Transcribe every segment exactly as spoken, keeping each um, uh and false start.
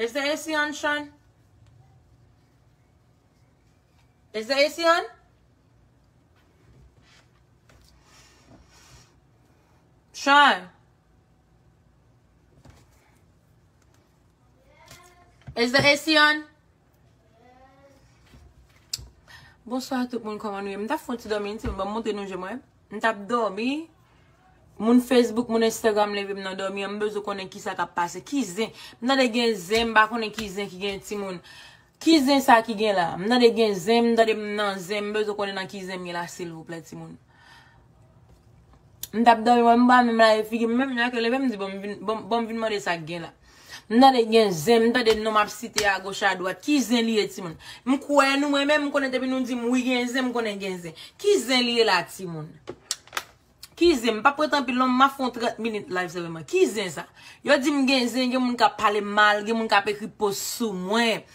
Is the A C on, Sean? Is the A C on? Sean? Is the A C on? Bonswa tout moun, kòman nou ye? M t ap fè yon ti dòmi, ti moun, ban m montre nou je mwen. M t ap dòmi. Moun Facebook, moun Instagram leve m nan dòmi an, m bezwen konnen kisa k ap pase. Ki zen? M tande gen zen, m pa konnen ki zen ki gen timoun. Ki zen sa ki gen la? M tande gen zen, m tande m nan zen, m bezwen konnen nan ki zen m ye la, silvouplè, timoun. M t ap dòmi, mwen, m pa menm lave figi m, menm jan ke leve, m di, bon, m vin, bon, bon, m vin mande sa k gen la. M tande gen zen, m tande non m ap site agoch adwat. Ki zen li ye, timoun? M kwè nou, mwen menm, m konnen depi nou di m wi gen zen, m konnen gen zen. Ki zen li ye la, timoun? Ki zen? M p ap ret anpil non, m ap fè yon trant minit live sèlman. Ki zen sa? Yo di m gen zen, gen moun k ap pale m mal, gen moun k ap ekri post sou mwen.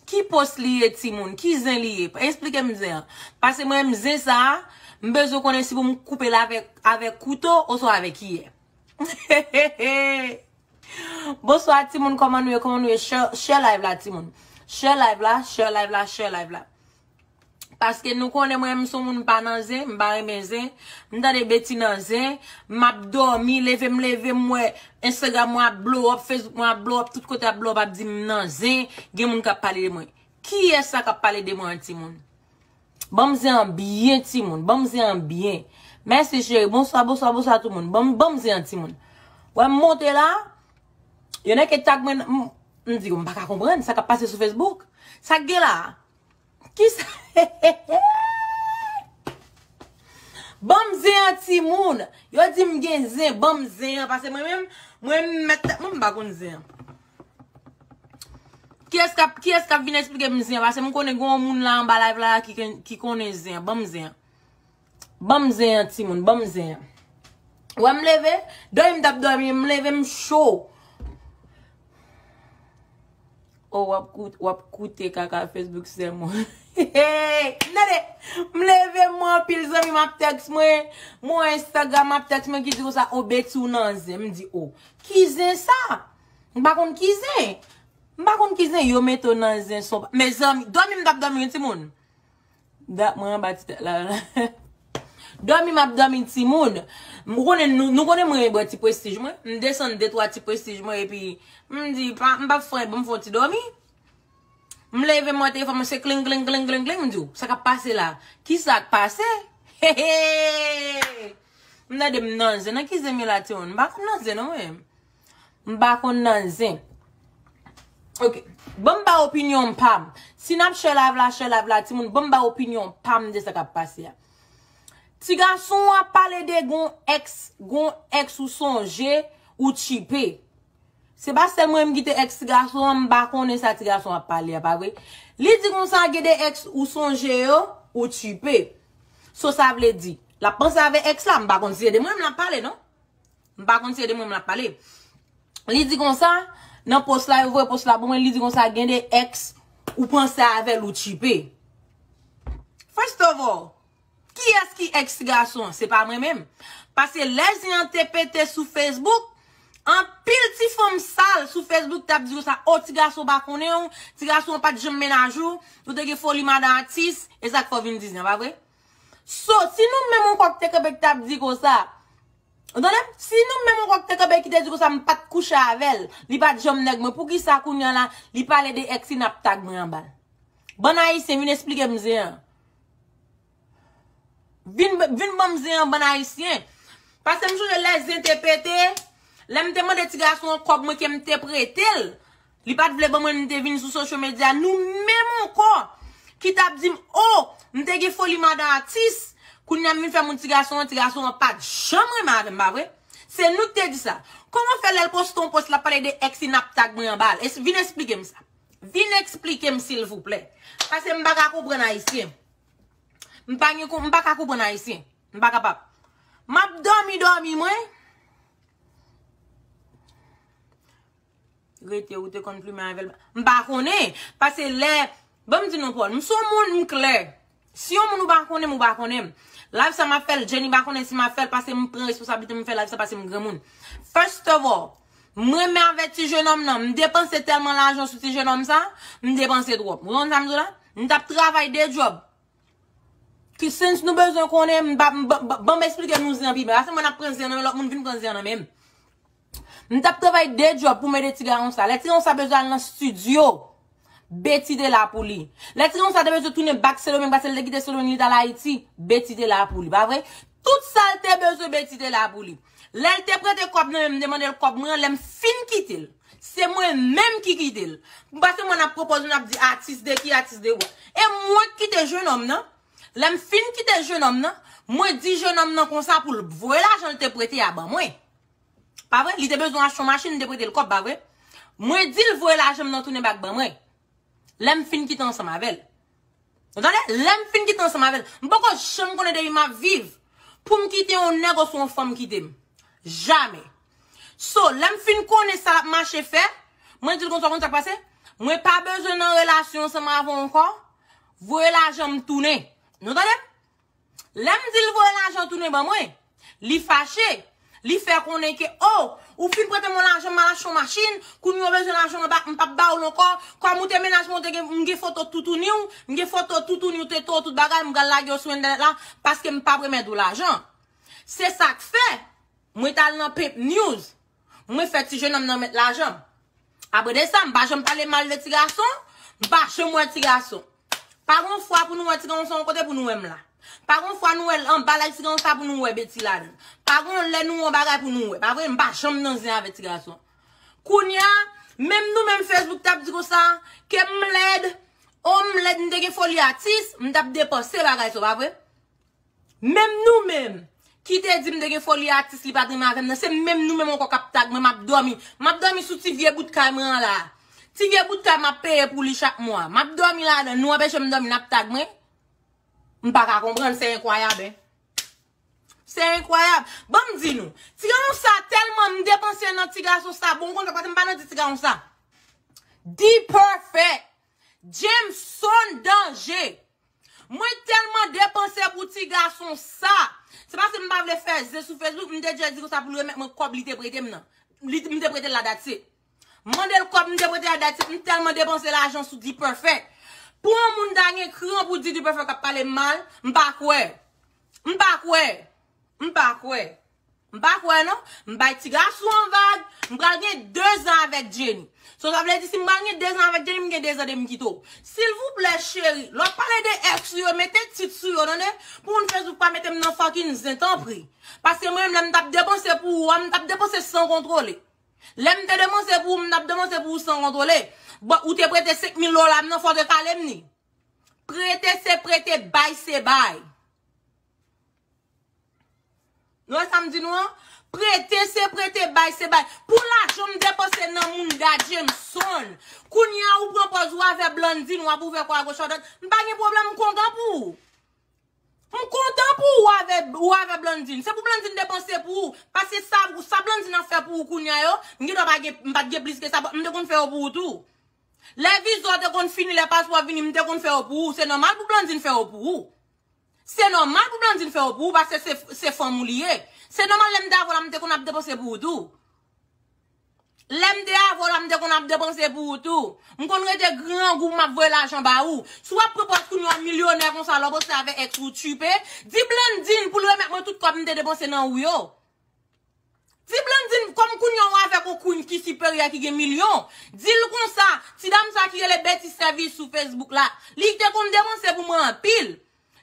Ki post li ye, timoun? Ki zen li ye? Esplike m zen an. Paske mwen menm zen sa a, m bezwen konnen si pou m koupe l avèk, avèk kouto oswa avèk kiyè. Bonswa, timoun, kòman nou ye? Kòman nou ye? Share, share live la, timoun. Share live la, share live la, share live la. Paske nou konnen mwen, m se yon moun m pa nan zen, m pa renmen zen. M tande Betty nan zen, m ap dòmi, leve m leve, m wè Instagram mwen ap blow up, Facebook mwen ap blow up, tout kote ap blow up, ap di m nan zen, gen moun k ap pale de mwen. Kiyès sa k ap pale de mwen an, timoun? Ban m zen an byen, timoun. Ban m zen an byen. Mèsi, cheri. Bonswa, bonswa, bonswa, tout moun. Ban m, ban m zen an, timoun. Wè, m monte la. Yo nèk e tag mwen, m, m di, m pa ka konprann sa k ap pase sou Facebook. Sa k gen la? Kisa? Ban m zen an, timoun. Yo di m gen zen, ban m zen an. Paske mwen menm, mwen m mèt tèt mwen, m pa konn zen an. Kiyès k ap, kiyès k ap vin eksplike m zen an? Paske m konnen gen yon moun la anba live la ki, ki konnen zen an. Ban m zen an. Ban m zen an, timoun. Ban m zen an. Wè m leve, dòmi m t ap dòmi, m leve, m cho. Oh, w ap kout-, w ap koute kaka Facebook sèlman. Tande, m leve, m wè anpil zanmi m ap tèks mwen, m wè Instagram ap tèks mwen ki di konsa, "O, Betty, ou nan zen." M di, "O, ki zen sa?" M pa konn ki zen. M pa konn ki zen, yo mete w nan zen, son pa, mezanmi, dòmi m t ap dòmi, wi, timoun. Dat mwen anba ti tèt la. Dòmi m ap dòmi, timoun. M konnen nou, nou konnen mwen bwè ti prestij mwen. M desann de twa ti prestij mwen epi m di, pa, m p ap fè, ban m fè yon ti dòmi. M leve, m wè telefòn mwen se kling, kling, kling, kling, kling, m di w, sa k ap pase la? Kisa k pase? He, he! M tande m nan zen. Nan ki zen m ye la, timoun? M pa konn nan zen non mwen. M pa konn nan zen. Ok. Ban m ba opinyon pa m. Si n ap share live la, share live la, timoun, ban m ba opinyon pa m de sa k ap pase a. Ti gason an ap pale de gon èks, gon èks ou sonje, ou tchipe. Se pa sèl mwen menm ki te èks ti gason an, m pa konnen sa ti gason an ap pale a, pa vre? Li di konsa, gen de èks ou sonje yo, ou tchipe. So, sa vle di, l ap panse avè èks la, m pa konn si se de mwen menm l ap pale, non. M pa konn si se de mwen menm l ap pale. Li di konsa, nan post la, yo voye post la pou mwen, li di konsa, gen de èks ou panse avè l, ou tchipe. First of all, kiyès ki èks ti gason an? Se pa mwen menm. Paske lè zen an te pete sou Facebook, anpil ti fanm sal sou Facebook t ap di konsa, "O, ti gason pa konnen w, ti gason an pa t janm mennaj ou, ou te gen foli madan atis, e sa k fè w vin di zen an, pa vre?" So, si nou menm yon kòk te kanpe ki t ap di konsa, ou tande? Si nou menm yon kòk te kanpe ki te di konsa, "M pa t kouche avè l, li pa t janm nèg mwen," poukisa kounye a la, li pale de èks li, n ap tag mwen anba l? Bann ayisyen, vin eksplike m zen an. Vin, vin ban m zen an, bann ayisyen. Paske m sonje lè zen te pete, lè m te mande ti gason an kòb mwen ke m te prete l, li pa t vle ban mwen, m te vin sou social media, nou menm ankò, ki t ap di m, "O, m te gen foli madan atis, kounye a m vin fè moun ti gason an, ti gason an pa t janm renmen avè m, pa vre?" Se nou ki te di sa. Kòman fè lè l poste yon post, l ap pale de èks li, n ap tag mwen anba l? Es-, vin eksplike m sa. Vin eksplike m, silvouplè. Paske m pa ka konprann ayisyen. M pa gen kon-, m pa ka konprann ayisyen. M pa kapab. M ap dòmi, dòmi mwen. Rete, ou te konn plimen avè l. M pa konnen. Paske lè, ban m di nou, Paul, m se yon moun, m klè. Si yon moun ou pa konnen m, ou pa konnen m. Live sa m ap fè l, Jenny pa konnen si m ap fè l, paske m pran responsablite m fè live sa paske m granmoun. First of all, M renmen avèk ti jenòm nan. M depanse tèlman lajan sou ti jenòm sa. M depanse twòp. Ou konn sa m di w la? M t ap travay de djòb. Ki since nou bezwen konnen, m pa, m, ban, ban, ban m eksplike nou zen an pi byen. Paske mwen ap pran zen an nan men lòt moun vin pran zen an nan men m. M t ap travay de djòb pou m ede ti gason sa. Lè ti gason sa bezwen al nan estidyo, Betty te la pou li. Lè ti gason sa te bezwen tounen back Sendomeng, paske l te kite Sendomeng, li t al Ayiti, Betty te la pou li, pa vre? Tout sa l te bezwen, Betty te la pou li. Lè l te prete kòb nan men m, m te mande l kòb mwen an, lè m fin kite l, se mwen menm ki kite l. Paske mwen ap pwopoze, n ap di atis de ki, atis de wa. E mwen k kite jenòm nan. Lè m fin kite jenòm nan, mwen di jenòm nan konsa pou l voye lajan l te prete a ban mwen. Pa vre? Li te bezwen achte yon machin, m te prete l kòb, pa vre? Mwen di l voye lajan m nan tounen bak ban mwen. Lè m fin kite ansanm avè l. Ou tande? Lè m fin kite ansanm avè l. M poko janm konnen depi m ap viv pou m kite yon nèg oswa yon fanm kite m. Jamè. So, lè m fin konnen sa l ap mache fè, mwen di l konsa, konn sa k pase? Mwen pa bezwen nan relasyon ansanm avè w ankò. Voye lajan m tounen. Nou tande? Lè m di l voye lajan tounen ban mwen, li fache. Li fè konnen ke, o, ou fin prete mwen lajan, m al achte yon machin, kounye a w bezwen lajan, m pa, m p ap ba w l ankò. Kòm ou te mennaj mwen, ou te gen, m gen foto toutouni w, m gen foto toutouni w te to, tout bagay, m pral lage yo sou entènèt la, paske m p ap remèt ou lajan. Se sa k fè, mwen t al nan Pimp News. Mwen fè ti jenòm nan met lajan m. Apre de sa, m pa janm pale mal de ti gason, m pa janm wè ti gason. Pa gon fwa pou nou wè ti gason yon kote pou nou wè m la. Pa gon fwa nou wè l anba live ti gason sa pou nou wè Betty ladan. Pa gon lè nou wè yon bagay pou nou wè. Pa vre, m pa janm nan zen avèk ti gason. Kounye a, menm nou menm Facebook t ap di konsa, ke m lèd, o m lèd, m te gen foli atis, m t ap depanse bagay sa, pa vre? Menm nou menm, ki te di m te gen foli atis, li pa t renmen avè m nan, se menm nou menm ankò k ap tag mwen, m ap dòmi. M ap dòmi sou ti vye bout kay mwen an la. Ti vye bout kay m ap peye pou li chak mwa. M ap dòmi ladan, nou anpeche m dòmi, n ap tag mwen. M pa ka konprann, se enkwayab, en. Se enkwayab. Ban m di nou, ti gason sa tèlman m depanse nan ti gason sa, bon, ou konn sa, paske m pa nan ti gason sa. D-Perfect, Jameson Danger. Mwen tèlman depanse pou ti gason sa. Se paske m pa vle fè zen sou Facebook, m te djè di konsa pou l remèt mwen kòb li te prete m nan. Li, m te prete l la, that's it. M mande l kòb m te prete a, that's it. M tèlman depanse lajan sou D-Perfect. Pou yon moun ta gen kran pou di D-Perfect ap pale m mal, m pa kwè. M pa kwè. M pa kwè. M pa kwè non. M bay ti gason an vag. M pral gen de zan avèk Jenny. So, sa vle di, si m pral gen de zan avèk Jenny, m gen de zan de m kite w. Silvouplè, cheri, lè w ap pale de ex ou yo, mete tit sou yo, tande? Pou moun Facebook pa mete m nan fucking zen, tanpri. Paske mwen menm, lè m t ap depanse pou ou a, m t ap depanse san kontwole. Lè m te depanse pou ou, m t ap depanse pou ou san kontwole. Bon, ou te prete senk mil dola m nan, fò w te kale m ni. Prete se prete, bay se bay. Nou wè sa m di nou an? Prete se prete, bay se bay. Pou lajan m depanse nan mounda Jameson. Kounye a ou pran pòz ou avè Blondine, w ap ouvè kò a goch a dwat. M pa gen pwoblèm, m kontan pou ou. M kontan pou ou avè, ou avè Blondine. Se pou Blondine depanse pou ou. Paske sa, sa Blondine ap fè pou ou kounye a yo, m gen dwa pa gen, m pa t gen plis ke sa, m te konn fè yo pou ou tou. Lè viza w te konn fini, lè paspò vini, m te konn fè yo pou ou. Se nòmal pou Blondine fè yo pou ou. Se nòmal pou Blondine fè yo pou ou, paske se, se fanm ou li ye. Se nòmal lè m te avè w la, m te konn ap depanse pou ou tou. Lè m te avè w la, m te konn ap depanse pou ou tou. M konn rete grangou, m ap voye lajan ba ou. Si w ap pran pòz kounye a w milyonè konsa, lè w panse avè ex ou tchipe, di Blondine pou l remèt mwen tout kòb m te depanse nan ou yo. Di Blondine, kòm kounye a w avèk yon queen ki siperyè, ki gen milyon, di l konsa, ti dam sa ki rele Betty Service sou Facebook la, li te konn depanse pou mwen anpil.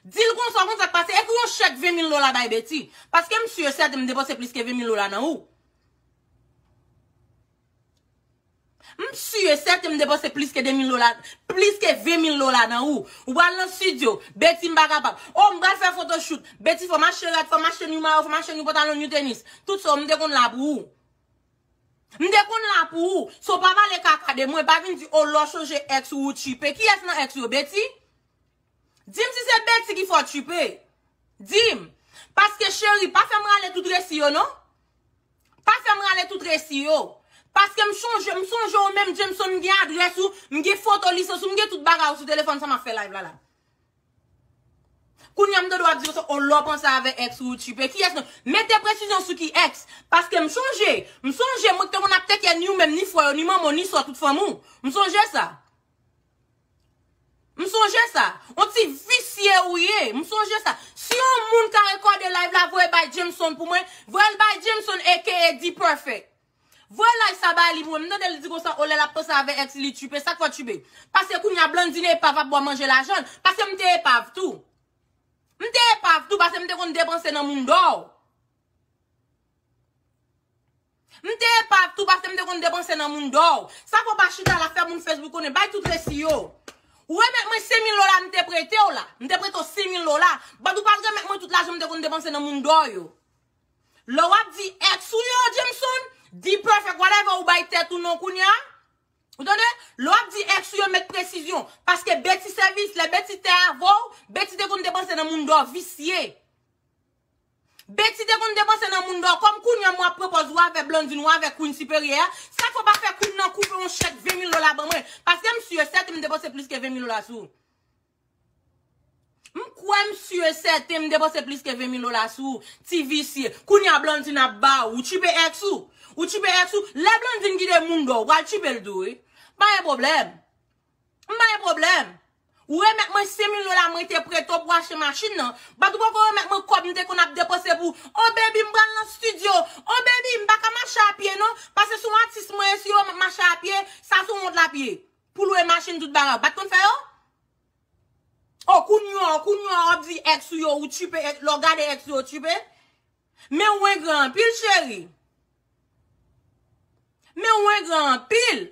Di l konsa, konn sa k pase, ekri yon chèk ven mil dola bay Betty. Paske m si e sèten m depanse plis ke ven mil dola nan ou. M si e sèten m depanse plis ke de mil dola, plis ke ven mil dola nan ou. Ou pral nan estidyo, Betty m pa kapab. O, m pral fè photoshoot, Betty fò m achte rad, fò m achte new mayo, fò m achte new pantalon, new tenis. Tout sa, m te konn la pou ou. M te konn la pou ou. So, pa pale kaka de mwen, pa vin di, o, lè w chonje ex ou, ou tchipe. Kiyès nan ex yo, Betty? Di m si se Betty ki fè w tchipe. Di m. Paske cheri, pa fè m rale tout resi yo non. Pa fè m rale tout resi yo. Paske m chonje, m sonje w menm, Jameson, m gen adrès ou, m gen foto lisans ou, m gen tout bagay ou sou telefòn sa m ap fè live la la. Kounye a m tande w ap di konsa, o lè w panse avè ex ou, ou tchipe. Kiyès non? Mete presizyon sou ki ex. Paske m chonje, m sonje mwen te konn ap teke ni ou menm, ni frè yo, ni manman w, ni sè w, tout fanmi w. M sonje sa. M sonje sa. On ti visye ou ye. M sonje sa. Si yon moun ka rekòde live la, voye bay Jameson pou mwen. Voye l bay Jameson, A K A D Perfect. Voye live sa bay li pou mwen. M tande l di konsa, o lè l ap panse avè ex li tchipe. Sa k fè w tchipe? Paske kounye a Blandine epav ap ba w manje lajan l. Paske m te epav tou. M te epav tou, paske m te konn depanse nan moun dò. M te epav tou, paske m te konn depanse nan moun dò. Sa fè w pa chita la fè moun Facebook konnen, bay tout resi yo. Ou remèt mwen senk mil dola m te prete w la. M te prete w senk mil dola. But ou pa t remèt mwen tout lajan m te konn depanse nan moun dò yo. Lè w ap di ex ou yo, Jameson, di Perfect, whatever, ou bay tèt ou non kounye a. Ou tande? Lè w ap di ex ou yo, met presizyon. Paske Betty sèvis, lè Betty te avè w, Betty te konn depanse nan moun dò visye. Betty te konn depanse nan moun dò. Kòm kounye a m w ap pran pòz ou avè Blandine, ou avè Queen Siperyè a, sa fè w pa fè Queen nan koupe yon chèk ven mil dola ban mwen. Paske m si e sèten m depanse plis ke ven mil dola sou ou. M kwè m si e sèten m depanse plis ke ven mil dola sou ou, ti visye. Kounye a Blandine ap ba ou, ou tchipe ex ou. Ou tchipe ex ou. Lè Blandine kite moun dò, ou pral tchipe l tou, wi. Pa gen pwoblèm. M pa gen pwoblèm. Ou remèt mwen senk mil dola mwen te prete w pou achte machin nan. But ou poko remèt mwen kòb m te konn ap depanse pou, o baby, m pral nan studio. O baby, m pa ka mache a pye non. Paske se yon atis mwen ye, si yo m ap mache a pye, sa se yon wont l ap ye. Pou lwe machin, tout bagay. Ou pa t konn fè yo? O kounye a, kounye a w ap di ex ou yo, ou tchipe, ex- lè w gade ex ou yo, ou tchipe. Men ou engra anpil, cheri. Men ou engra anpil.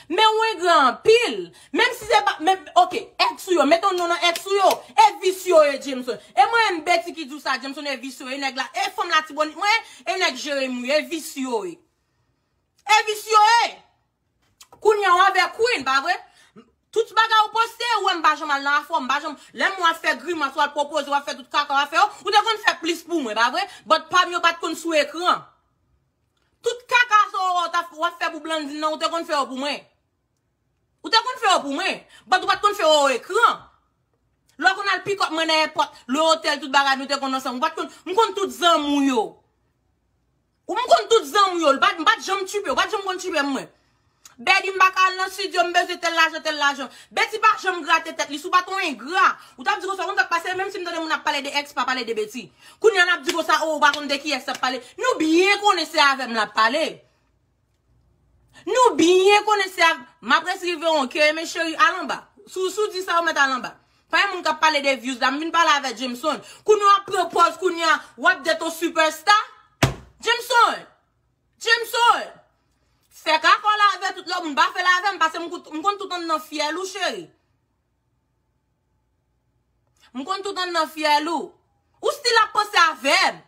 Men ou engra anpil. Menm si se pa, men, ok, ex ou yo, mete yon non nan ex ou yo. E visye yo ye, Jameson. E mwen menm Betty ki di w sa, Jameson, e visye yo ye, nèg la, e fanm Latibonit mwen, e nèg Jeremi, e visye yo ye. E visye yo ye. Kounye a w avè Queen, pa vre? Tout bagay ou poste, ou wè m pa janm al nan afè w, m pa janm, lè m wè w ap fè grimas, w al pwopoze, w ap fè tout kaka w ap fè yo, ou te konn fè plis pou mwen, pa vre? But pa m yo pa t konn sou ekran. Tout kaka sa w wè w t ap, w ap fè pou Blandine nan, ou te konn fè yo pou mwen. Ou te konn fè yo pou mwen, but ou pa t konn fè yo ekran. Lè w konn al pick up mwen nan èpòt, le otèl, tout bagay nou te konn ansanm, ou pa t konn, m konn tout zanmi w yo. Ou m konn tout zanmi w yo, m pa t, m pa t janm tchipe, ou pa t janm konn tchipe m mwen. Betty m pa ka al nan studio, m bezwen tèl lajan, tèl lajan. Betty pa janm grate tèt li, si w pa t yon engra. Ou t ap di konsa, ou konn sa k pase, menm si m tande moun ap pale de ex, pa pale de Betty. Kounye a n ap di konsa, o, ou pa konn de kiyès y ap pale. Nou byen konnen se avè m l ap pale. Nou byen konnen se avè m. M ap resi rive yon ke, men cheri, al anba. Si w, si w di sa, ou mèt al anba. Pa gen moun k ap pale de views la, m vin pale avè Jameson. Kounye a w ap pran pòz, kounye a w ap date yon superstar. Jameson! Jameson! Fè kaka w la avè tout lòt moun, pa fè l avè m, paske m konn, m konn tout anndan fyèl ou, cheri. M konn tout anndan fyèl ou. Ou still ap panse avè m.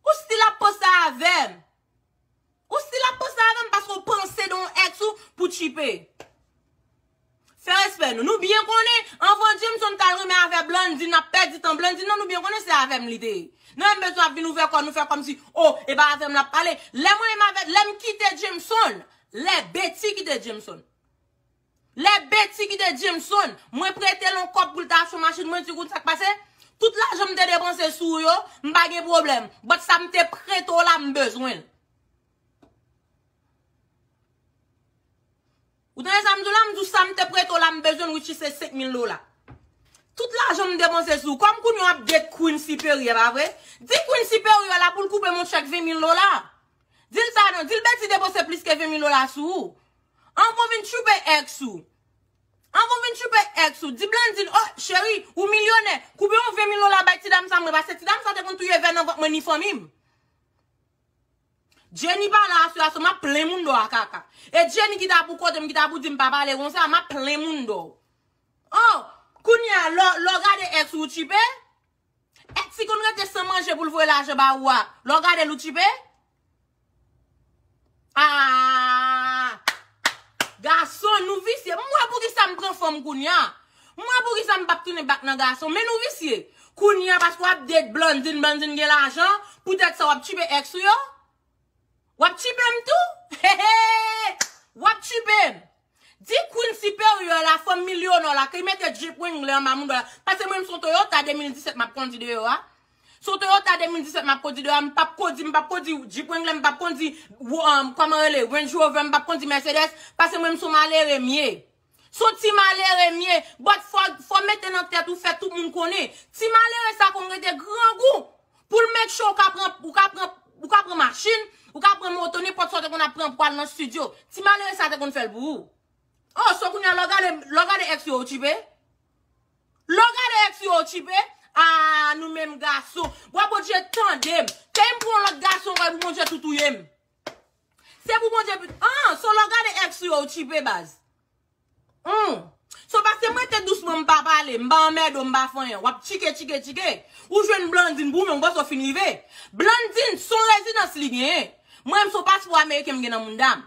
Ou still ap panse avè m. Ou still ap panse avè m paske w panse de yon ex ou pou tchipe. Fè respè nou. Nou byen konnen, anvan Jameson t al renmen avè Blandine, n ap pèdi tan Blandine nan, nou byen konnen se avè m li te ye. Nou menm bezwen ap vin ouvè kò nou, fè kòmsi, o, e pa avè m l ap pale. Lè mwen menm avè, lè m kite Jameson, lè Betty kite Jameson. Lè Betty kite Jameson, mwen prete l yon kòb pou l ta achte yon machin, mwen di, kout sa k pase? Tout lajan m te depanse sou ou yo, m pa gen pwoblèm. But sa m te prete w la, m bezwen l. Ou tande sa m di w la? M di w sa m te prete w la, m bezwen l, which is se senk mil dola. Tout lajan m depanse sou ou. Kòm kounye a w ap date Queen Siperyè, pa vre? Di Queen Siperyè la pou l koupe m yon chèk ven mil dola. Di l sa non, di l Betty depanse plis ke ven mil dola sou ou. Anvan w vin tchipe ex ou. Anvan w vin tchipe ex ou, di Blandine, o, cheri, ou milyonè, koupe yon ven mil dola bay ti dam sa mwen, paske ti dam sa te konn touye vè nan vant mwen ni fanmi m. Jenny pa la aswè a, so m ap plen moun dò a kaka. E Jenny ki ta pou kote m, ki ta pou di m pa pale konsa, m ap plen moun dò. O, kounye a, lè, lè w gade ex ou tchipe, ex ki konn rete san manje pou l voye lajan ba ou a, lè w gade l ou tchipe? Ah! Gason, nou visye. M wè poukisa m pran fanm kounye a. M wè poukisa m p ap tounen back nan gason. Men nou visye. Kounye a, paske w ap date Blandine, Blandine gen lajan, poutèt sa w ap tchipe ex ou yo? W ap tchipe m tou? Hehe! W ap tchipe m. Di Queen siperyè la, fanm milyonè la, ki mete Jeep Wrangler anba mouda la. Paske mwen, m se yon Toyota de mil disèt m ap kondi deyò a. Se yon Toyota de mil disèt m ap kondi deyò a, m p ap kondi, m p ap kondi Jeep Wrangler, m p ap kondi, um, kòman rele, Range Rover, m p ap kondi Mercedes, paske mwen, m se yon malere m ye. Se yon ti malere m ye, but fò, fò mete nan tèt ou, fè tout moun konnen. Ti malere sa konn rete grangou. Pou l make sure ou ka pran, ou ka pran, ou ka pran machin, ou ka pran moto, nenpòt sa w te konn ap pran pou al nan studio. Ti malere sa te konn fè l pou ou. Oh, so kounye a, lè w gade, lè w gade ex yo, ou tchipe? Lè w gade ex yo, ou tchipe? Ah, nou menm gason. Bwa Bondye tande m. Ke m pran lòt gason ankò, e pou Bondye tou touye m. Se pou Bondye pit-, ah, so lè w gade ex yo, ou tchipe, baz. Hmm. So paske mwen te dousman, m pa pale, m pa anmède w, m pa fè anyen. W ap tchike, tchike, tchike. Ou jwenn Blandine pou mwen, ou panse w fin rive. Blandine, se yon rezidans li genyen. Mwen, m se yon paspò ameriken m gen nan mouda m.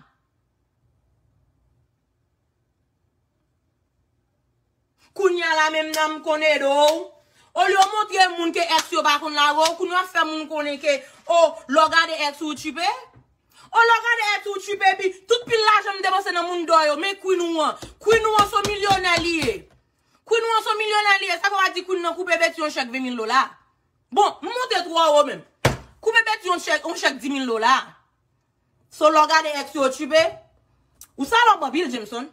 Kounye a la menm nan m konn ede w. Olye w montre moun ke ex yo pa konn lage w, kounye a w ap fè moun konnen ke, oh, lè w gade ex ou tchipe. Oh, lè w gade ex ou tchipe, epi tout pil lajan m depanse nan moun dò yo, men Queen ou an. Queen ou an se yon milyonè li ye. Queen ou an se yon milyonè li ye, sa fè w a di Queen nan koupe Betty yon chèk ven mil dola. Bon, m monte twò wo menm. Koupe Betty yon chèk, yon chèk di mil dola. So, lè w gade ex yo tchipe, ou salòp anpil, Jameson.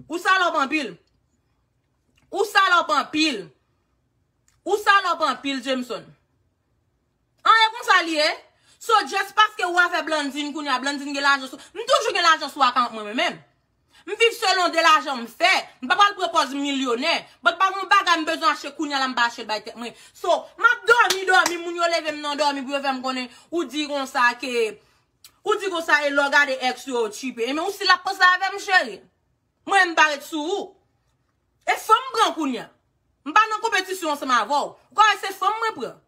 Ou salòp anpil. Ou salòp anpil. Ou salòp anpil, Jameson. An, e konsa li ye. So, just paske ou avè Blandine kounye a, Blandine gen lajan sou, m toujou gen lajan sou akant mwen, mwen menm. M viv selon de lajan m fè. M pa pral pran pòz milyonè. But pa gen yon bagay m bezwen achte kounye a la m pa achte l bay tèt mwen. So, m ap dòmi, dòmi, moun yo leve m nan dòmi pou yo fè m konnen ou di konsa ke, ou di konsa e lè w gade ex yo, ou tchipe. Ebyen, ou still ap panse avè m, cheri. Mwen, m pa ret sou ou. E fanm m pran kounye a. M pa nan konpetisyon ansanm avè w. Ou ka wè se fanm mwen pran.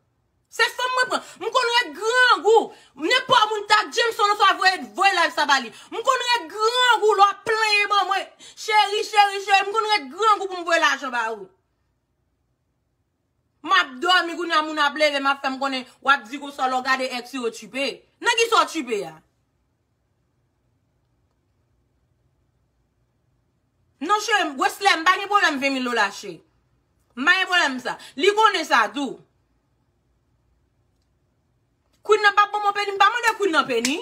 Se fanm mwen pran. M konn ret grangou. Nenpòt moun ta Jameson oswa voye, voye live sa ba li. M konn ret grangou lè w ap plenyen ban mwen. Cheri, cheri, cheri, m konn ret grangou pou m voye lajan ba ou. M ap dòmi kounye a, moun ap leve, m ap fè m konnen, w ap di konsa lè w gade ex yo tchipe. Nan kisa w tchipe a? Non, cheri, Wesley, m pa gen pwoblèm ven mil dola, cheri. M pa gen pwoblèm sa. Li konnen sa tou. Queen nan p ap ban m yon peni, m pa mande Queen nan peni.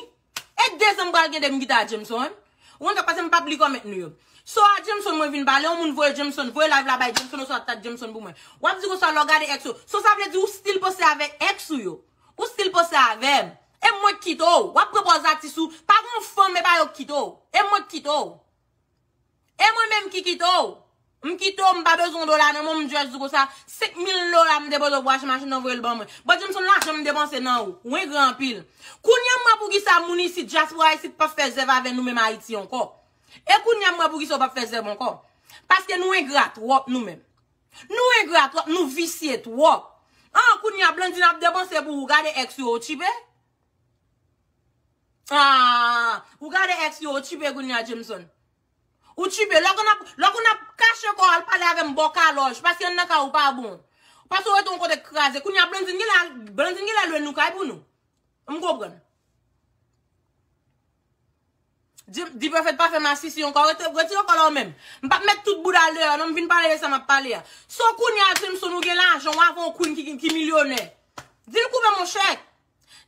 E de zan m pral gen de m kite a Jameson. Ou konn sa k pase, m p ap li kòmèt nou yo. So a Jameson mwen vin pale, yon moun voye Jameson, voye live la bay Jameson, oswa tag Jameson pou mwen. W ap di konsa lè w gade ex ou. So sa vle di ou still panse avèk ex ou yo. Ou still panse avè m. E mwen k kite w. W ap pran pòz atis ou. Pa gen yon fanm, e pa yo k kite w. E mwen k kite w. E mwen menm ki kite w. M kite w, m pa bezwen yon dola nan men w, m just di konsa, senk mil dola m depoze w pou achte machin nan, voye l ban mwen. But Jameson, lajan m depanse nan ou. Ou engre anpil. Kounye a m wè poukisa moun isit, dyaspora isit, p ap fè zèv avè nou menm Ayiti ankò. E kounye a m wè poukisa w p ap fè zèv ankò. Paske nou engra twòp nou menm. Nou engra twòp, nou visye twòp. An, kounye a Blandine ap depanse pou ou, gade ex yo, ou tchipe? Ah, ou gade ex yo, ou tchipe kounye a Jameson. Ou tchipe, lè w konn ap, lè w konn ap kache kò w, al pale avè m bò kalòj, paske anndan kay ou pa bon. Paske w rete yon kote k kraze. Kounye a Blandine genlè, Blandine genlè lwe nou kay pou nou. M konprann. Di, di Pwofèt pa fè masisi ankò, rete, retire kò la w menm. M p ap met tout bouda l deyò, non, m vin pale de sa m ap pale a. So kounye a Jameson ou gen lajan, w avè yon Queen ki, ki milyonè. Di l koupe m yon chèk.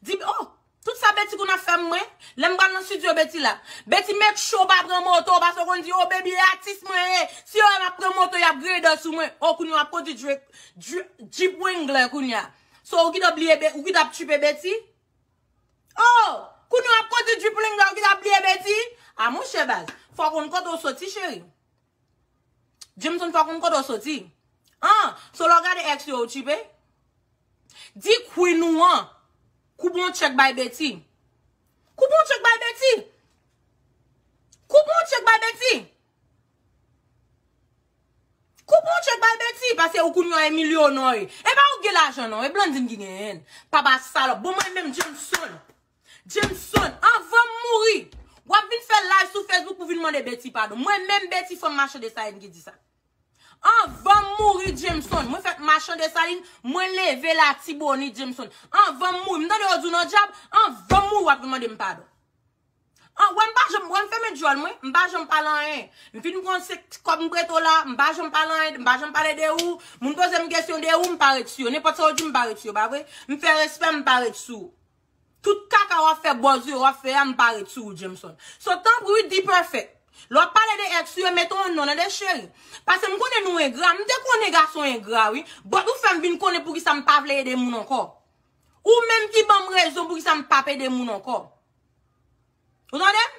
Di, oh, tout sa Betty konn ap fè m mwen, lè m pral nan studio Betty la. Betty make sure w pa pran moto, paske w konn di, oh, baby, e atis mwen ye. Si yo wè m ap pran moto, y ap grade sou mwen. Oh, kounye a w ap kondi Jeep, Jeep, Jeep Wrangler kounye a. So, ou kite bliye, Be-, ou kite ap tchipe Betty? Oh, kounye a w ap kondi Jeep Wrangler, ou kite ap bliye Betty? A, monchè baz, fò w konn kote w soti, cheri. Jameson, fò w konn kote w soti. An, so lè w gade ex yo, ou tchipe? Di Queen ou an, koupe yon tchèk bay Betty. Koupe yon tchèk bay Betty. Koupe yon tchèk bay Betty. Koupe yon tchèk bay Betty, paske ou kounye a e milyonè. E pa ou gen lajan non, e Blandine ki genyen l. Papa salòp. Bon, mwen menm Jameson. Jameson, anvan m mouri, w ap vin fè live sou Facebook pou vin mande Betty padon. Mwen menm Betty fanm machann de sarin ki di sa. Anvan m mouri, Jameson, mwen fèk machann de sarin, mwen leve Latibonit, Jameson. Anvan m mouri, m tande yo di w nan djab, anvan m mouri, w ap vin mande m padon. An, wè, m pa janm, wè, m fèmen djòl mwen, m pa janm pale anyen. M fin pran se kòb m prete w la, m pa janm pale anyen, m pa janm pale de ou. Moun poze m kesyon de ou, m pa ret sou yo. Nenpòt sa yo di, m pa ret sou yo, pa vre? M fè respè, m pa ret sou ou. Tout kaka w ap fè, bòz yo w ap fè a, m pa ret sou ou, Jameson. So, tanpri, wi, D-Perfect. Lè w ap pale de ex ou yo, mete yon non nan de cheri. Paske m konnen nou engra, m te konnen gason engra, wi. But ou fè m vin konnen poukisa m pa vle ede moun ankò. Ou menm ki ban m rezon poukisa m p ap ede moun ankò. Ou tande m?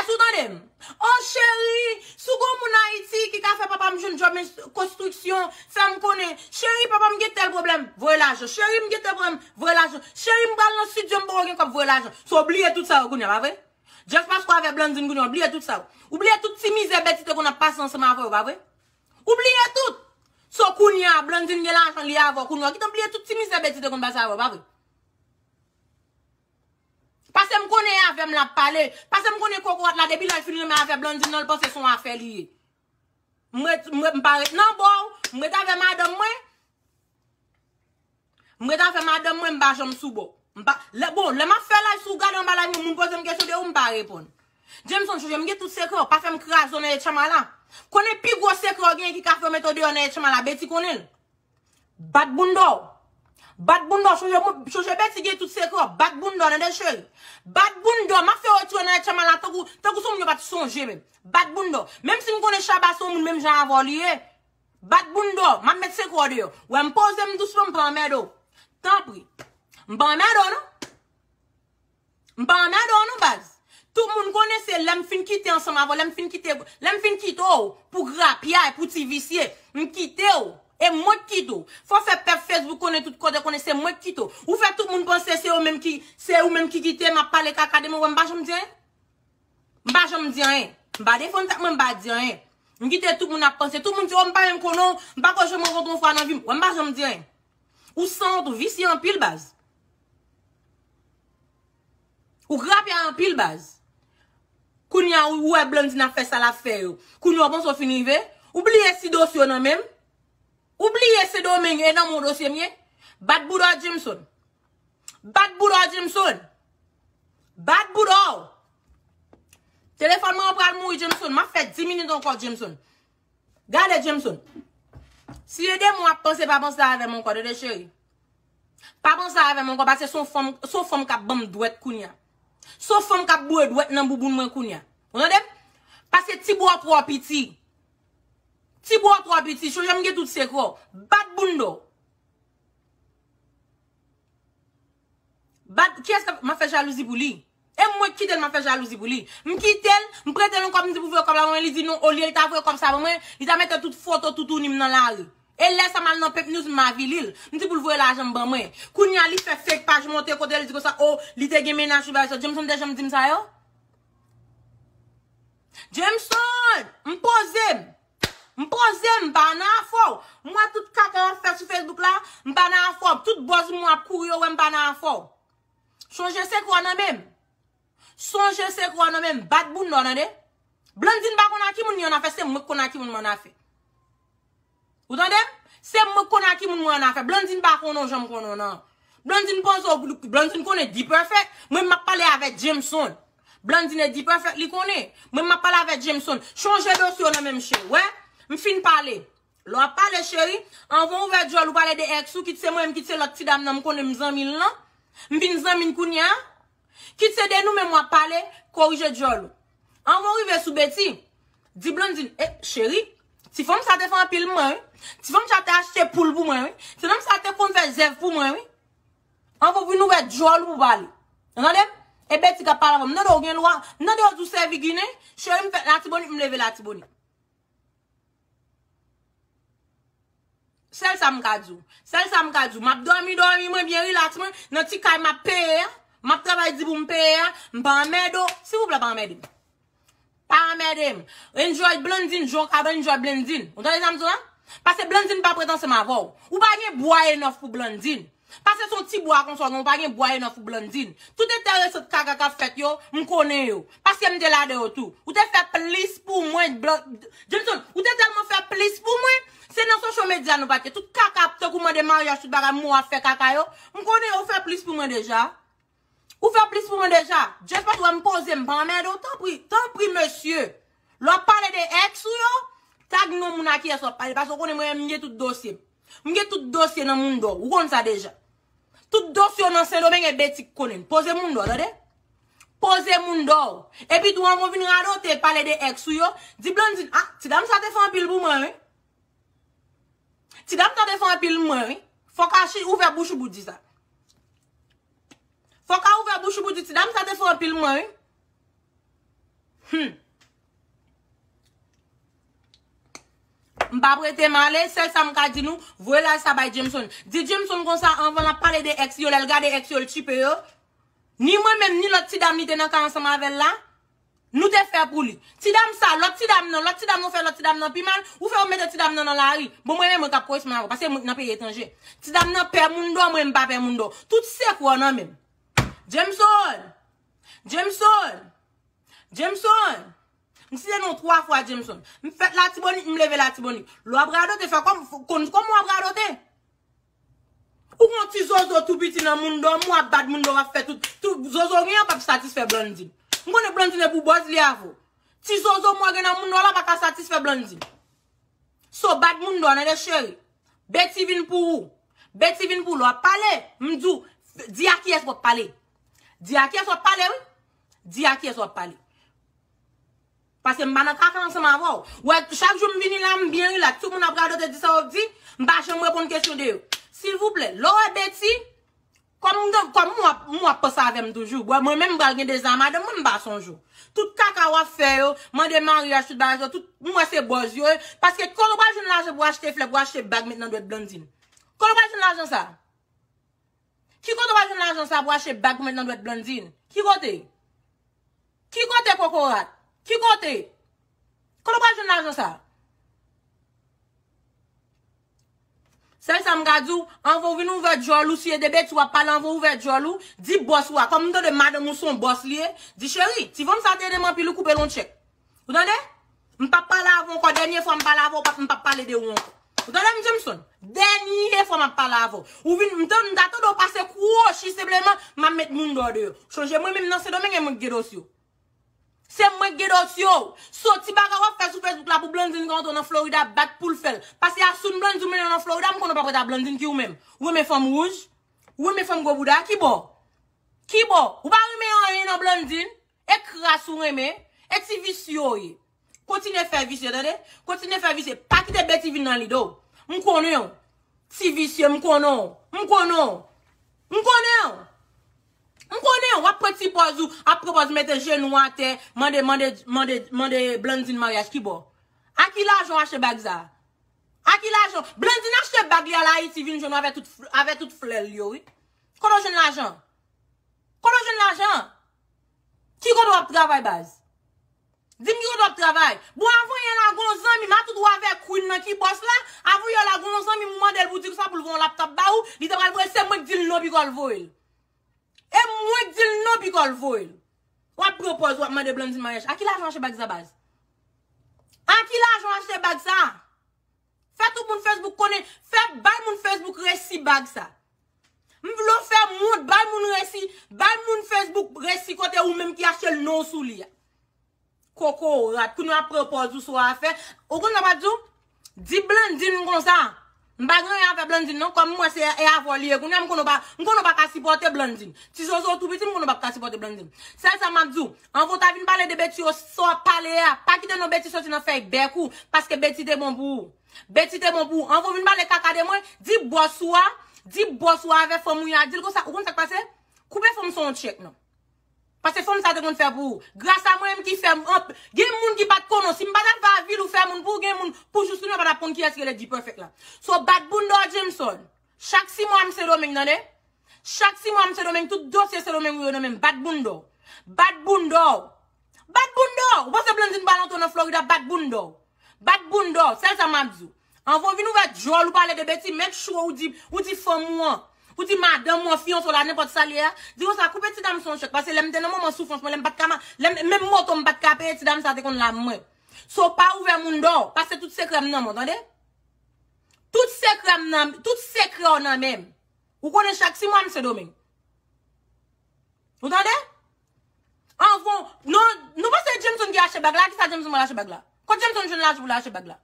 Èske ou tande m? Oh, cheri, si w gon moun Ayiti ki ka fè papa m jwenn djòb konstriksyon, fè m konnen. Cheri, papa m gen tèl pwoblèm, voye lajan. Cheri, m gen tèl pwoblèm, voye lajan. Cheri, m pral nan estidyo, m poko gen kòb, voye lajan. So, w bliye tout sa yo kounye a, pa vre? Just paske w avè Blandine kounye a, w bliye tout sa yo. Ou bliye tout ti mizè Betty te konn ap pase ansanm avè w, pa vre? Ou bliye tout. So, kounye a, Blandine gen lajan, li avè w kounye a. Ou gentan bliye tout ti mizè Betty te konn pase avè w, pa vre? Paske m konnen e avè m l ap pale. Paske m konnen kokorat la, depi lè l fin renmen avè Blandine nan, l panse se yon afè li ye. M ret, m ret, m pa ret nan bò w, m ret avè madanm mwen. M ret avè madanm mwen, m pa janm sou bò. M pa, lè, bon, lè m ap fè live, si w gade anba live mwen, moun poze m kesyon de ou, m pa reponn. Jameson, chonje m gen tout sekrè w, pa fè m kraze w nan etchanm la. Konnen pi gwo sekrè w genyen ki ka fè yo mete w deyò nan etchanm la, Betty konnen l. Bat bounda w. Bat bounda w. Chonje, chonje Betty gen tout sekrè w. Bat bounda w, tande cheri. Bat bounda w. M ap fè w retire nan etchanm la tankou, tankou se yon moun yo pa t sonje menm. Bat bounda w. Menm si m konnen Shabba se yon moun menm jan avè w li ye. Bat bounda w. M ap met sekrè w deyò. Wè m poze m dousman, m pa anmède w. Tanpri. M pa anmède w non. M pa anmède w non, baz. Tout moun konnen se lè m fin kite ansanm avè w, lè m fin kite, lè m fin kite w pou grapyay, pou ti visye, m kite w. E mwen k kite w. Fò w fè pèp Facebook konnen tout kote, konnen se mwen k kite w. Ou fè tout moun panse se yo menm ki, se ou menm ki kite m ap pale kaka de mwen, wè m pa janm di anyen. M pa janm di anyen. M pa defann tèt mwen, m pa di anyen. M kite tout moun ap panse. Tout moun di, oh, m pa menm konnen w, m pako janm rankontre w yon fwa nan vi m. Wè m pa janm di anyen. Ou sanwont, ou visye anpil, baz. Ou grapyay anpil, baz. Kounye a, ou wè Blandine ap fè sa l ap fè yo. Kounye a, ou panse w fin rive? Ou bliye si dosye w nan men m? Ou bliye Sendomeng e nan men w dosye m ye? Bat bounda w, Jameson. Bat bounda w, Jameson. Bat bounda w. Telefòn mwen an pral mouri, Jameson. M ap fè dis minit ankò, Jameson. Gade, Jameson. Si e de mwen w ap panse, pa panse avè m ankò, tande cheri. Pa panse avè m ankò, paske se yon fanm, se yon fanm k ap ban m dwèt kounye a. Se yon fanm k ap boure dwèt nan bouboun mwen kounye a. Ou tande m? Paske ti bra w twò piti. Ti bra w twò piti, chonje m gen tout sekrè w. Bat bounda w. Bat, kiyès k ap, m ap fè jalouzi pou li? E mwen k kite l, m ap fè jalouzi pou li. M kite l, m prete l yon kòb, m di pou voye kòb la ban mwen, li di non, olye l ta voye kòb sa ban mwen, li ta mete tout foto toutouni m nan lari. E lè sa m al nan Pep News, m avili l. M di pou l voye lajan m ban mwen. Kounye a, li fè fake paj monte kote l di konsa, oh, li te gen mennaj, bagay sa. Jameson te janm di m sa yo? Jameson, m poze m. M poze m, m pa nan afè w. M wè tout kaka w ap fè sou Facebook la, m pa nan afè w. Tout buzz moun ap kouri yo wè m pa nan afè w. Chonje sekrè w nan men m. Sonje sekrè w nan men m. Bat bounda w, tande. Blandine pa konn a ki moun li annafè, se mwen k konn a ki moun mwen annafè. Ou tande m? Se mwen k konn a ki moun mwen annafè. Blandine pa konnen w jan m konnen w nan. Blandine panse w, Blandine konnen D-Perfect. Mwen m ap pale avèk Jameson. Blandine e D-Perfect li konnen. Mwen m ap pale avèk Jameson. Chonje dosye w nan men m, cheri. Wè, m fin pale. Lè w ap pale, cheri, anvan w ouvè djòl ou pale de ex ou, kit se mwen menm, kit se lòt ti dam nan m konnen m zanmi l lan. M vin zanmi l kounye a. Kit se de nou menm w ap pale, korije djòl ou. Anvan w rive sou Betty, di Blandine, e, cheri, ti fanm sa te fè anpil mwen, wi. Ti fanm sa te achte poul pou mwen, wi. Ti fanm sa te konn fè zèv pou mwen, wi. Anvan w vin ouvè djòl ou pou pale. Ou tande m? E Betty k ap pale avè w. M tande w gen lwa. M tande w di w sèvi ginen. Cheri, m fèt Latibonit, m leve Latibonit. Sèl sa m ka di w. Sèl sa m ka di w. M ap dòmi, dòmi mwen byen rilaks mwen. Nan ti kay m ap peye a. M ap travay di pou m peye a. M pa anmède w. Silvouplè, pa anmède m. Pa anmède m. Enjoy Blandine, jan w ka enjoy Blandine. Ou tande sa m di w la? Paske Blandine pa prèt ansanm avè w. Ou pa gen bwa enòf pou Blandine. Paske se yon ti bwa konsa w gen, ou pa gen bwa enòf pou Blandine. Tout enteresan kaka k ap fèt yo, m konnen yo. Paske m te ladan yo tou. Ou te fè plis pou mwen, Blan-, Jameson, ou te tèlman fè plis pou mwen, se nan social media nou pa t ye. Tout kaka ap tankou mande maryaj, tout bagay, mwen w ap fè kaka yo. M konnen yo fè plis pou mwen deja. Ou fè plis pou mwen deja. Just pa m poze m, pa anmède w, tanpri, tanpri, mesye. Lè w ap pale de ex ou yo, tag non moun a kiyès w ap pale, paske w konnen mwen menm m gen tout dosye m. M gen tout dosye nan Mundo, ou konn sa deja. Tout dosye w nan Sendomeng e Beti k konnen. Poze Mundo, tande? Poze Mundo. Epi tou, anvan w vin radote, pale de ex ou yo, di Blondine, ah, ti dam sa te fè anpil pou mwen, wi. Ti dam sa te fè anpil mwen, wi. Fòk a chi ouvè bouch ou pou di sa. Fòk a ouvè bouch ou pou di ti dam sa te fè anpil mwen, wi. Hmm. M pa prete m ale, sèl sa m ka di nou, voye laj sa bay Jameson. Di Jameson konsa anvan l ap pale de ex yo, lè l gade ex yo, l tchipe yo. Ni mwen menm, ni lòt ti dam li te nan kay ansanm avè l la, nou te fè pou li. Ti dam sa, lòt ti dam nan, lòt ti dam nan fè lòt ti dam nan pi mal, ou fè yo mete ti dam nan nan lari. Bon, mwen menm, mwen k ap koresponn avè w, paske mwen nan peyi etranje. Ti dam nan pè Mundo, mwen m pa pè Mundo. Tout sekrè w nan men m. Jameson! Jameson! Jameson! M site non twa fwa Jameson. M fèt Latibonit, m leve Latibonit. Lè w ap radote, fè kòm, konn kòman w ap radote. Ou gon ti zozo tou piti nan Mundo, m w ap bat Mundo, w ap fè tout, tout zozo gen an p ap satisfè Blondine. M konnen Blondine e pou bòz li avè w. Ti zozo m w gen nan Mundo la pa ka satisfè Blondine. So, bat Mundo, tande cheri. Beti vin pou ou. Beti vin pou ou. Lè w ap pale, m di w, di a kiyès w ap pale. Di a kiyès w ap pale, wi. Di a kiyès w ap pale. Paske m pa nan kaka ansanm avè w. Wè, chak jou m vini la, m byen rilaks. Tout moun ap radote, di sa yo di, m pa janm reponn kesyon de yo. Silvouplè, lè w wè Beti, kòm m, kòm m w ap, m w ap panse avè m toujou. Bon, mwen menm m pral gen deza madanm mwen, m pa sonje w. Tout kaka w ap fè yo, mande maryaj, tout bagay sa, tout, m wè se bòz yo ye. Paske kote w pral jwenn lajan pou achte flè, pou achte bag, met nan dwèt Blondine? Kote w pral jwenn lajan sa? Ki kote w pral jwenn lajan sa pou achte bag pou met nan dwèt Blondine? Ki kote? Ki kote, kokorat? Ki kote? Kote w pral jwenn lajan sa? Sèl sa m ka di w, anvan w vin ouvè djòl ou, si e de beti w ap pale, anvan w ouvè djòl ou, di bòs ou a, kòm m tande madanm ou se yon bòs li ye, di cheri, ti fanm sa te ede m anpil, ou koupe l yon tchèk. Ou tande? M p ap pale avè w ankò. Dènye fwa m pale avè w, m p ap pale de ou ankò. Ou tande m, Jameson? Dènye fwa m ap pale avè w. Ou vin, m ta, m ta tande w pase kwochi senpleman, m ap met Mundo deyò. Chonje mwen menm nan Sendomeng e mwen k gen dosye w. Se mwen k gen dosye w. So, ti bagay w ap fè sou Facebook la pou Blondine ka antre nan Florida, bat pou l fè l. Pase a sou Blondine mennen nan Florida, m konnen w pa prete a Blondine ki ou menm. Ou renmen fanm wouj? Ou renmen fanm gwo bouda? Ki bò? Ki bò? Ou pa renmen anyen nan Blondine? E kras ou renmen, e ti visye w ye. Kontinye fè visye, tande? Kontinye fè visye. Pa kite Beti vin nan lide w. M konnen w. Ti visye, m konnen w. M konnen w. M konnen w. M konnen w. W ap pran ti pòz ou, ap pran pòz mete jenou atè, mande, mande, mande, mande Blondine maryaj ki bò? A ki lajan w achte bag sa? A ki lajan? Blondine achte bag li al Ayiti vin jwenn w avè tout, avè tout flè l yo, wi. Kote w jwenn lajan? Kote w jwenn lajan? Ki kote w ap travay, baz? Di m ki kote w ap travay. Bon, avan yè la, gon zanmi m, a tout ou avè Queen nan ki bòs la, avan yè la, gon zanmi m mande l pou di konsa pou l voye yon laptop ba ou, li te pral voye, se mwen k di l non, piko l voye l. E mwen k di l non, piko l voye l. W ap pran pòz, w ap mande Blondine maryaj. A ki lajan w achte bag sa, baz? A ki lajan w achte bag sa? Fè tout moun Facebook konnen, fè bay moun Facebook resi bag sa. M vle w fè moun, bay moun resi, bay moun Facebook resi kote ou menm ki achte l non w sou li a. Kokorat, kounye a pran pòz ou sou afè. Ou konn sa m ap di w? Di Blondine konsa. M pa gen anyen avè Blondine non, kòm m wè se e avè w li ye. Kounye a m konnen w pa, m konnen w pa ka sipòte Blondine. Ti zozo w tou piti, m konnen w pa ka sipòte Blondine. Sèl sa m ap di w, anvan w ta vin pale de Beti yo, sa w ap pale a, pa kite non Beti soti nan fèy bèk ou, paske Beti te bon pou ou. Beti te bon pou ou. Anvan w vin pale kaka de mwen, di bòs ou a, di bòs ou a avè fanm ou a, di l konsa, ou konn sa k pase? Koupe fanm sa yon tchèk non. Paske fanm sa te konn fè pou ou. Gras a mwen menm ki fè m anp-, gen moun ki pa t konnen w. Si m pa t ap fè avil ou fè moun pou ou, gen moun pou jous kounye a pa t ap konn kiyès ki rele D-Perfect la. So, bat bounda w, Jameson. Chak sis mwa m Sendomeng, tande? Chak sis mwa m Sendomeng, tout dosye Sendomeng ou yo nan men m. Bat bounda w. Bat bounda w. Bat bounda w. Ou panse Blondine pral antre nan Florida, bat bounda w. Bat bounda w. Sèl sa m ap di w. Anvan w vin ouvè djòl ou pale de Beti, make sure ou di, ou di fanm ou an, ou di madanm ou an, fiyanse w la, nenpòt sa l ye a, di konsa, koupe ti dam sa yon tchèk, paske lè m te nan moman soufrans mwen, lè m pa t ka ma-, lè m, menm moto m pa t ka peye, ti dam sa te konn la mwen. So, pa ouvè moun dò, paske tout sekrè m nan men w, tande? Tout sekrè m nan, tout sekrè w nan men m. Ou konnen chak sis mwa m Sendomeng. Ou tande? Anvan, non, nou panse Jameson ki achte bag la? Kisa Jameson pral achte bag la? Kot Jameson jwenn lajan pou l achte bag la?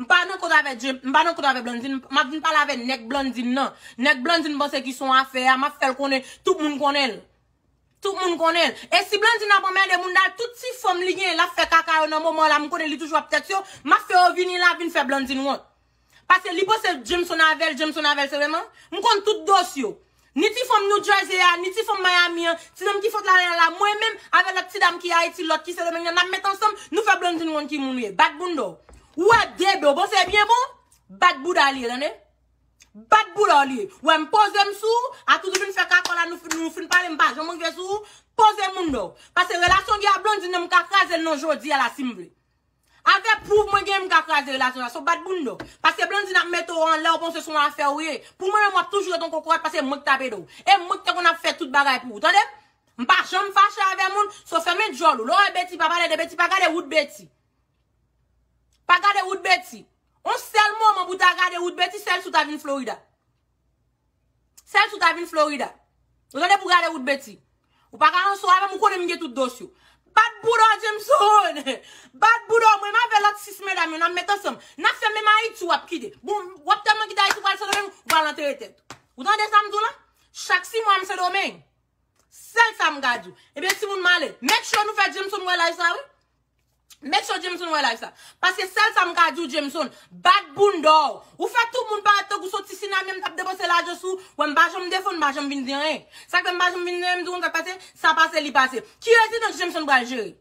M pa nan kont avè James, m pa nan kont avè Blandine, m ap vin pale avè nèg Blandine nan. Nèg Blandine panse ki son afè a, m ap fè l konnen, tout moun konnen l. Tout moun konnen l. E si Blandine ap anmède moun nan, tout ti fanm li gen, l ap fè kaka yo nan moman la, m konnen li toujou ap tèks yo, m ap fè yo vini la, vin fè Blandine wont. Paske li panse Jameson avè l, Jameson avè l, se vreman. M konn tout dosye yo. Ni ti fanm New Jersey a, ni ti fanm Miami an, ti dam ki fòt la la, mwen menm, avè lòt ti dam ki Ayiti, lòt ki Sendomeng nan, n ap met ansanm, nou fè Blandine wont ki moun ou ye. Bat bounda w. Ou wè debe, w panse byen bon? Bat bouda li ye, tande? Bat bouda w li ye. Ou wè m poze m sou ou, a tout ou vin fè kakò la, nou fin, nou fin pale, m pa janm rive sou ou, poze bounda w. Paske relasyon gen a Blandine nan, m ka kraze l nan jodi a la si m vle. Avè pwouv mwen gen, m ka kraze relasyon sa. So bat bounda w. Paske Blandine ap mete w anlè, w panse se yon afè ou ye. Pou mwen menm, w ap toujou ret yon kokorat paske mwen k t ap ede w. E mwen k te konn ap fè tout bagay pou ou. Tande? M pa janm fache avè moun, so fèmen djòl ou. Lè w wè Betty, pa pale de Betty, pa gade wout Betty. Pa gade wout Betty. On sèl moman pou w ta gade wout Betty, sèl si w ta vin Florida. Sèl si w ta vin Florida. Ou tande pou gade wout Betty. Ou pa ka anso avè m, ou konnen m gen tout dosye w. Bat bouda w, Jameson! Bat bouda w, mwen m avè lòt sis medam yo, n ap met ansanm. N ap fè menm Ayiti w ap kite. Bon, w ap tèlman kite Ayiti, w pral Sendomeng, ou pral antere tèt. Ou tande sa m di w la? Chak sis mwa m Sendomeng. Sèl sa m ka di w. Ebyen, timoun m ale. Make sure nou fè Jameson wè live sa, wi. Make sure Jameson wè live sa. Paske sèl sa m ka di w, Jameson, bat bounda w. Ou fè tout moun parèt tankou se yon ti sinamyè m t ap depanse lajan sou ou. Wè, m pa janm defann, m pa janm vin di anyen. Sa k fè m pa janm vin di anyen, m di w konn sa k pase, sa pase, li pase. Ki rezidans Jameson pral jere?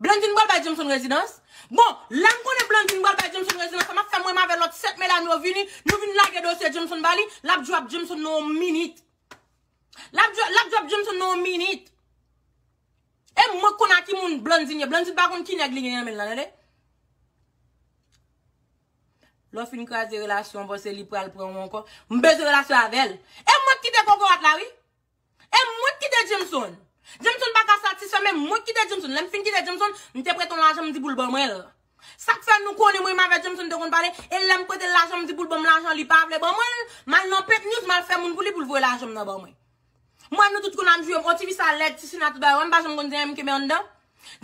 Blandine pral bay Jameson rezidans? Bon, lè m konnen Blandine pral bay Jameson rezidans, sa m ap fè mwen avè lòt sèt medam yo vini, nou vin lage dosye Jameson ba li, l ap drop Jameson nan yon minit. L ap drop, l ap drop Jameson nan yon minit. E mwen k konn a ki moun Blandine ye. Blandine pa konn ki nèg li gen nan men l la, tande? Lè w fin kraze relasyon, w panse li pral pran w ankò. M bezwen relasyon avè l. E mwen k kite kokorat la, wi. E mwen k kite Jameson. Jameson pa ka satisfè, men mwen k kite Jameson. Lè m fin kite Jameson, m te prete yon lajan, m di pou l ban mwen l. Sa k fè nou konnen mwen menm avè Jameson te konn pale, e lè m prete l lajan, m di pou l ban m lajan, li pa vle ban mwen l, m al nan Pent News, m al fè moun pou li pou l voye lajan m nan ban mwen. Mwen, nou tout konn ap jwe, on ti fi sa lèd, ti sina tout bagay, wè m pa janm konn di anyen, m kenbe anndan.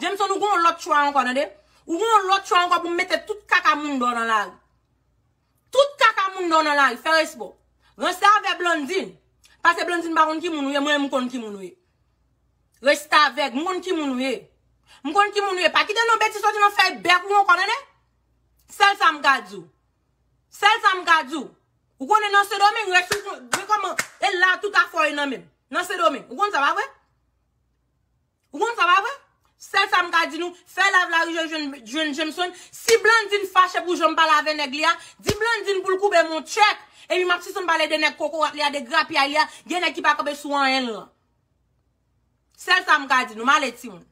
Jameson, ou gon lòt chwa ankò, tande? Ou gon lòt chwa ankò pou m mete tout kaka bounda w nan lari. Tout kaka bounda w nan lari, fè respè w. Ranse avè Blandine. Paske Blandine pa konn ki moun ou ye, mwen menm m konn ki moun ou ye. Restavèk, m konn ki moun ou ye. M konn ki moun ou ye. Pa kite non Betty soti nan fèy bèk ou ankò, tande? Sèl sa m ka di w. Sèl sa m ka di w. Ou konnen nan Sendomeng, rès ou, men kòman, e la tout afè w ye nan men m. Nan Sendomeng. Ou konn sa, pa vre? Ou konn sa, pa vre? Sèl sa m ka di nou, fè live la, jwenn, jwenn, jwenn Jameson. Si Blandine fache pou jan m pale avè nèg li a, di Blandine pou l koube m yon tchèk. Epi m ap sispann pale de nèg kokorat li a, de grapyay li a, gen nèg ki pa kanpe sou anyen l lan. Sèl sa m ka di nou, m ale timoun.